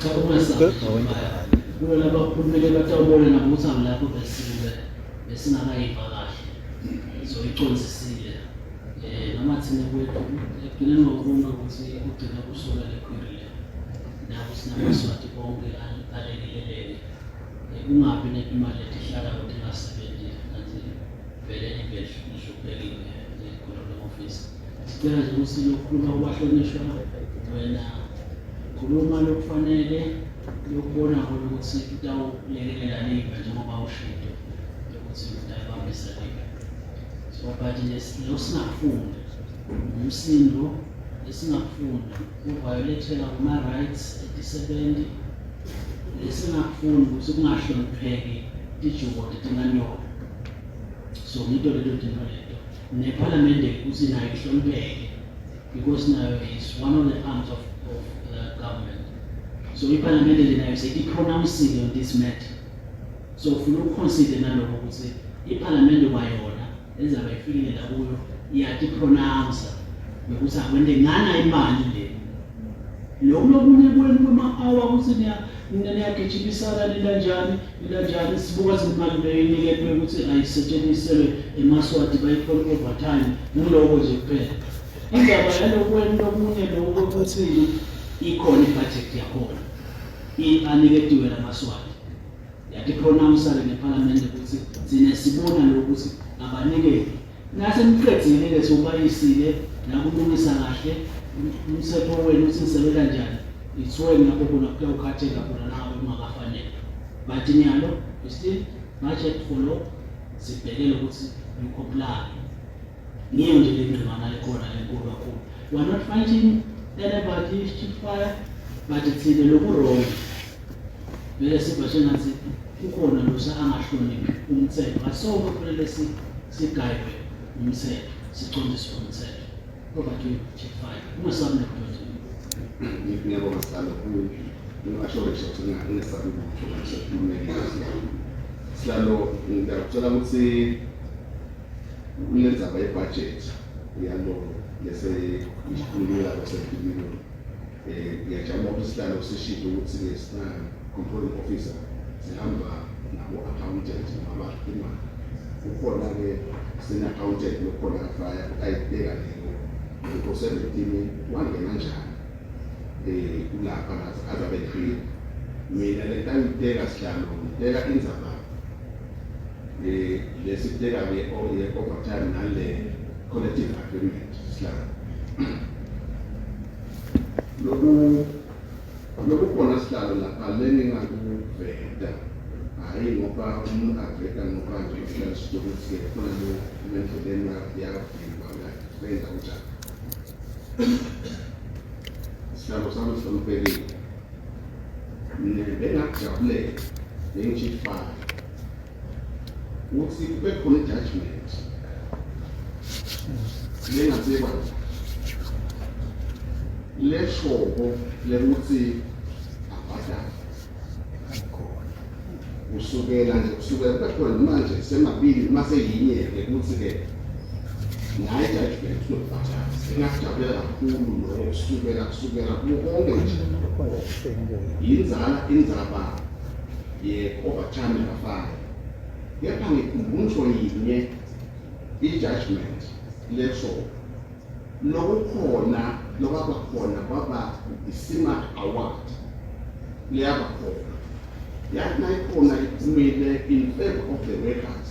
Cha, ungesabi nje. Kulo labakhulumele batawubona nabo ukuthi angilapho besike besingakayiva kahle. So icondzisile. Noma thina kwethu ekugcineni ngokubona ukuthi kugcina kusuka le query le. Nabo sinamaswati bonke alekeleleke. Kungabi netimali letihlala ukuthi ingasebenzi kanti vele live lihluphekile controlling office. Sicela nje ukuthi lokukhuluma kubahlonishwa wena, khuluma lokufanele lokubonako ukuthi kutawulekelela live njengoba ushito ukuthi utayibambisa live. So but nje lo singakufuni umsindo, lesingakufuni kuvioletheka kuma-rights etisebenzi, lesingakufuni ukuthi kungahlonipheki tijubo tetinkantolo. So ngito leto tinto leto, nephalamende ukuthi nayo ihlonipheke because nayo is one of the arms of the government. So iphalamende nje nayo seyipronounce on this matter, so ufuna ukuconsider naloko ukuthi iphalamende kwayona lenzaba ifikile la kuyo, iyatipronounce nokuthi akwente ngana imali le. Lokhu lokunye kwenu kwema-hour ukuthi niyagijimisana, nintanjani nintanjani, sibuka imali leyo iniketwe ukuthi ayisetshenziselwe emaswati, bayithole overtime, nguloko nje kuphela indaba yalokwenu. Lokunye lokho ukuthi ikhona ibudget yakhona aniketiwe lamaswati, yatipronounce-ke nephalamende ukuthi thina sibona lokhu ukuthi abanikele. Naseniqedile-ke sewubayisile nakulungisa kahle umthetho wenu ukuthi nisebenza njani, it's when lapho khona kuyawukhatheka khona nangabe kungakafanele. But nyalo we still budget for lo, sibhekele ukuthi you comply. Ngiyo nje le ngqingana lekhona lenkulu kakhulu. We are not fighting anybody, Chief Fire, but thina loku wrong vele siva sengathi kukhona losa angahloniphi umthetho. Asonke kufanele sigaywe umthetho, siqondiswe umthetho. Over to you, Chief Fire, ungesabi nokudonsa. Ngiyabonga, Sihlalo. Ngingasho nje ukuthi ngingesabi lutho ngisekhulumeni. Sihlalo, ngiyakutshela ukuthi kunendzaba yebudget yalo lese ikhulunywa 70 million. Ngiyajabula ukuthi sihlalo sishilo ukuthi-ke sina controlling officer, sihamba nabo-accountant noma imali kukhona-ke, sine-accountant lokhona kafaya ayibeka leyo ngo 17 wangena njani kulapha azabe clear. Mina lento angiteka, sihlalo, ngiteka indzaba lesiteka-ke ye-overtime nale collective agreement. Sihlalo, loku lokukhona, sihlalo, lapha lengingakuveta, hhayi ngoba umuntu aveta ngoba nje sihlalo sisho ukuthi-ke khona lo endleleni yavimba uyabenza kunjani. Sihlalo sami sihloniphekile, mina bengakujabulela njengi-chief fire ukuthi kube khona i-judgment lengasekwa leshoko lekuthi abhadale kusukela nje, kusukela kube khona manje semabili noma seyinye ukuthi-ke naye judgment uzobhadala. Engakujabulela kakhulu lokho kusukela kubo konke nje yinzala indzaba ye-overtime yakafana. Kepha ngikhumbula ngisho yinye i-judgment lesho lokukhona lokwabakhona kwaba i-CIMAC award leyaba khona, yathi nayikhona iphumile in favor of the workers,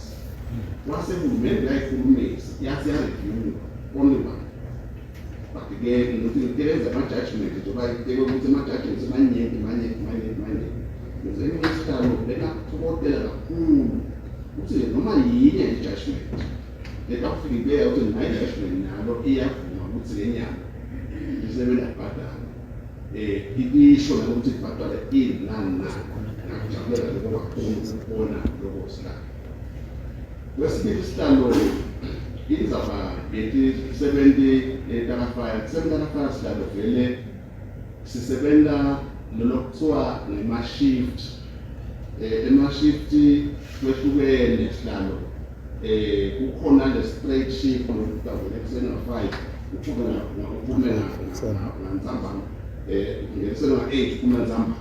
wase hulumende yayikhulumisa yathi yareview only one. But-ke ngithi ngiteleza ama-judgment njengoba iteke ukuthi ama-judgments manyenti manyenti manyenti manyenti. Ngize isihlalo bengakuthokothela kakhulu ukuthi nje noma yinye i-judgment letawufika ibeka ukuthi nayo i-judgment nalo iyavuma ukuthi le nyanga isebenza kubhadala, isho nanokuthi ibhadale ini nani nani. Ngakujabulela lokho kakhulu ukubona lokho, sihlalo. Kwesibili, sihlalo, indzaba yetisebenti takafaya. Tisebenti takafaya, sihlalo, vele sisebenta lolokuthiwa ngema-shift. Ema-shift kwehlukene, sihlalo. Kukhona le straight shift lokutavela ekuseni nga-5 uphume uphume ngantsambama, ngekuseni nga-8 uphume ntsambama.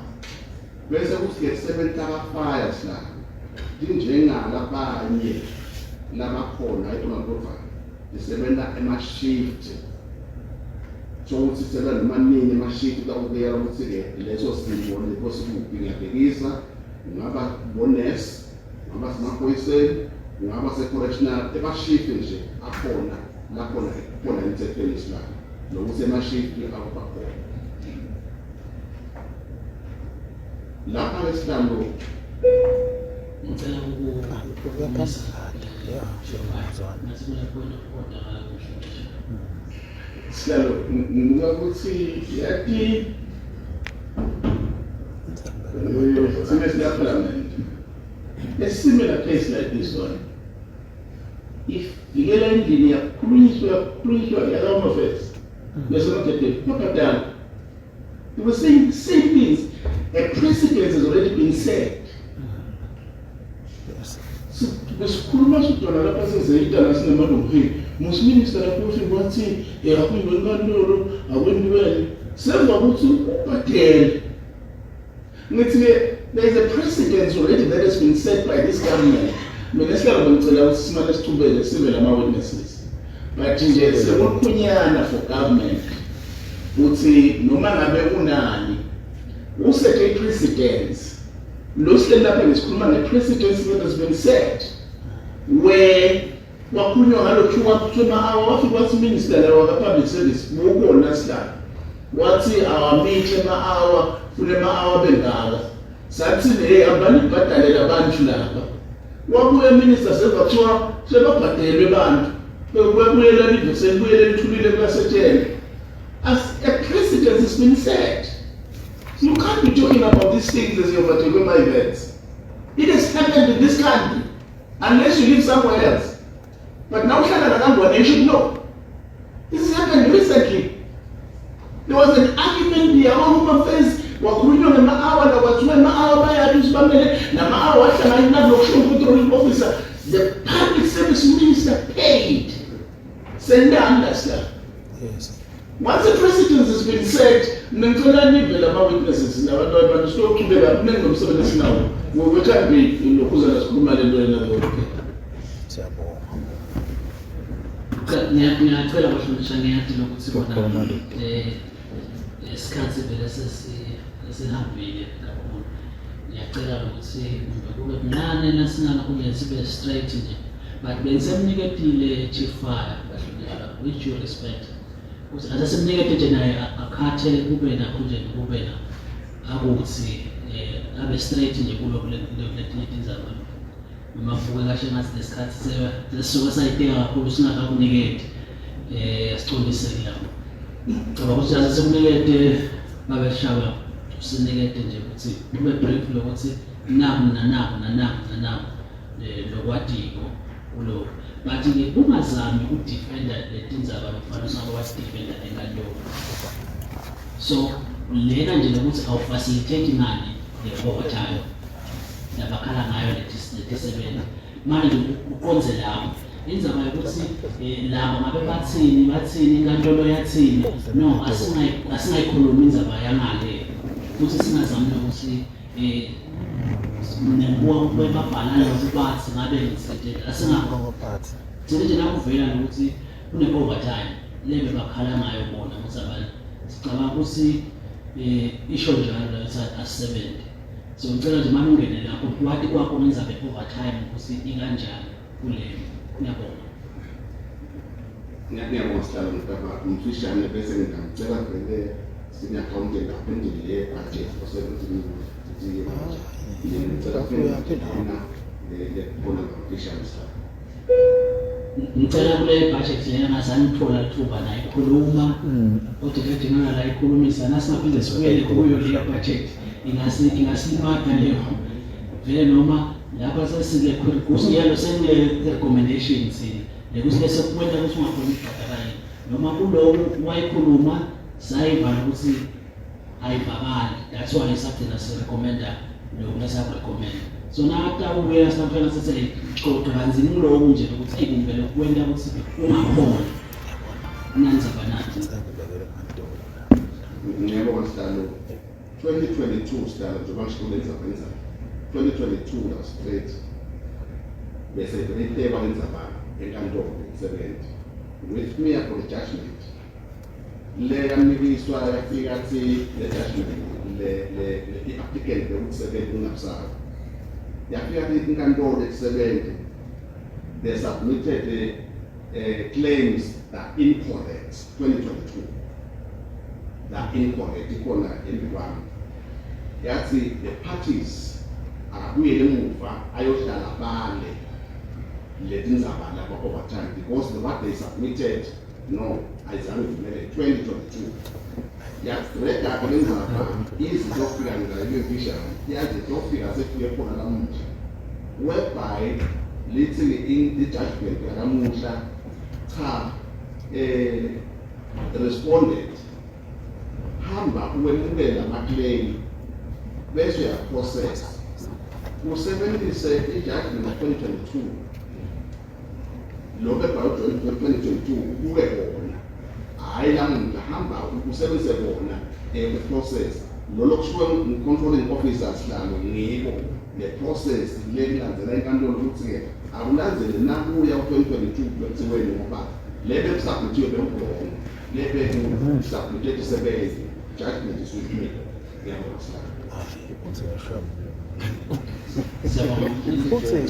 Bese kuthi-ke sebenta abafaya sihlalo tinjengalabanye labakhona eTongakodvwana tisebenta ema-shift so ukuthi sebenza noma nini ema-shift utakubeka ukuthi-ke leso simo leso sikuphi. Ngiyabhekisa, kungaba bonesi, kungaba semaphoyiseni, kungaba se-correctional, ema-shift nje akhona lakhona khona emthethweni silapho nokuthi ema-shift akuba khona lapha-ke sihlalo. Ngicela ukumisa ngathi kune point of order kahle. Sihlalo, ngibuka ukuthi yathi thina siya-parliament, a similar case like this one ifikela endlini, yakhulunyiswa, yakhulunyiswa yaka-Home Affairs nasemagedeni kwabhadala. They were saying the same things. A precedence has already been set. Besikhuluma sodwana lapha sezeyitana sinemalungu. Hey, musi-minister lapho ufike wathi akuyiwe enkantolo, akwenziweni semva kokuthi ubhadele. Ngithi-ke there is a precedence already that has been set by this government. Mina sihlalo bengicela ukuthi simane sichubeke sibe lama-witnesses, but nje sekukhunyana for government ukuthi noma ngabe unani usethe i-precedence lo. Sihleli lapha ngisikhuluma nge-precedence that has been set where kwakhulunywa ngalo kuthiwa ema-hour. Wafika wathi minister lawo waka-public service bukona sihlalo wathi awamithi ema-hour, funa ema-hour bengaka. Sathi hey, hambani ibhadalele abantu laba. Wabuya minister seva kuthiwa sebabhadelwe abantu, bebuyela live selibuyele lithulile kuyasetshenzwa. As a precedence has been set, you can't be talking about these things as you're my events. It has happened in this country, unless you live somewhere else, but now uhlala nakangwane, you should know this has happened recently. There was an argument yabo-Home Affairs, wakhulunywa ngema-hour la, kwathiwa ema-hour bayaphi sibamele nama-hour wahlangana nalokusho control officer. The public service minister paid sendani la. Once the precedence has been set, mina ngicela nive lama-witnesses nabantu abantu siyochubeka kuningi nomsebenzi esinawo. We can't be lokhuzana sikhuluma le nto yena yonke. Siyabonga. Cha, ngiyacela bahlonishwa, ngiyazi lokuthi kona isikhathi vele sesihambile kakhulu. Ngiyacela ukuthi kumbe kube kuncane nasingakakunye sibe straight nje, but bengisemniketile Chief Fire, bahlonishwa, with due respect, ukuthi asesimnikete nje naye akhathe kube nakho nje kube na akuthi abe straight nje kulo kule kuletinye tindzaba noma vuke kahle ngathi lesikhathi sesisuke sayiteka kakhulu singakakuniketi sicondise lapho. Cabanga ukuthi ase sikunikete babeshaba usinikete nje ukuthi kube brief lokuthi naku nanaku nanaku nanaku lokwatiko kuloko, but-ke ungazami ukudefenda letindzaba lokufanele usingabe wasidefenda enkantolo. So lena nje lokuthi awufacilitate ngani le-overtime labakhala ngayo letisebenzi manje nje uqonze lapho indzaba yokuthi laba ngabe bathini bathini, inkantolo yathini. No, asingayikhulumi indzaba yangale futhi singazami nokuthi nekuwa babhala lokhu bathi ngabe ngisete asinga Ngokuphatha. Thina nje nakuvela nokuthi kune-overtime lebe bakhala ngayo bona ukuthi abantu sicabanga ukuthi isho njalo la ukuthi asisebenzi. So ngicela nje mane ungene lapho kwati kwakho ngenza be-overtime ukuthi ikanjani kuleyo. Ngiyabonga. Ngiyabonga sihlalo. Ngicaba mfishane bese ngingamcela vele senior accountant aphendule le budget osebenza ngicela kuphendula le khona ngamfishane sihlalo. Ngicela kule budget lena ngasanithola lithuba nayikhuluma kodwa kuyadingeka la ikhulumisa nasingaphinde sibuyele kuyo leyo budget ingasimata leyo vele noma lapha sesile kusiyalo sene-recommendation thina lekuthi bese kwenta ukuthi ungakhoni ukubhadala yini noma kuloku wayikhuluma sayivala ukuthi ayivakali. That's why sagcina sirecommenda lokhu lesakurecommenda. So nakatawubuya sinamhlanje sithe xoxa kanzima kuloku nje ukuthi eyi kumbe lokhu kwenta ukuthi ungakhoni nandzaba nathi. Sengibekele enkantolo. Ngiyabonga sihlalo. 2022 sidala njengoba ngisho kule ndzaba indzaba 2022 la straight bese vele itekwa le ndzaba enkantolo yomsebenzi with me for the judgment le yamikiswa yafika athi le judgment le le i-applicant bekusebenza ungabusayo yafika inkantolo ekusebenza they submitted claims that incorrect 2022 that incorrect ikhona embikwami yathi the parties akabuyele emuva ayohlala bale letindzaba lapha overtime because the what they submitted no ayizange ivumele 2022 yadraga le ndzaba ize izofika ngale yaze izofika sefike khona lamuhla whereby lithi in the judgment yalamuhla cha respondent hamba uwemukela ama-claim bese uyaprocess usebenzise i-judgment 2022 lokho ebhalwe 2022 ubuke kona hhayi lamuhla hamba usebenzise kona process lolo kushiwo ngu-controlling officer sihlalo ngiko le process le kulandzela inkantolo ukuthi-ke akulandzele nakuya u-2022 kwethiweni ngoba le bekusubmithiwe beku-wrong le bekusubmitted isebenzi judgment isuyimile. Ngiyabonga sihlalo. Uthi ngisho. Siyabonga. Uthi-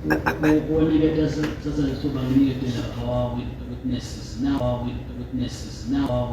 Ngicela kuwaniketa sasa lethuba nginikete our witnesses now, our witnesses now, our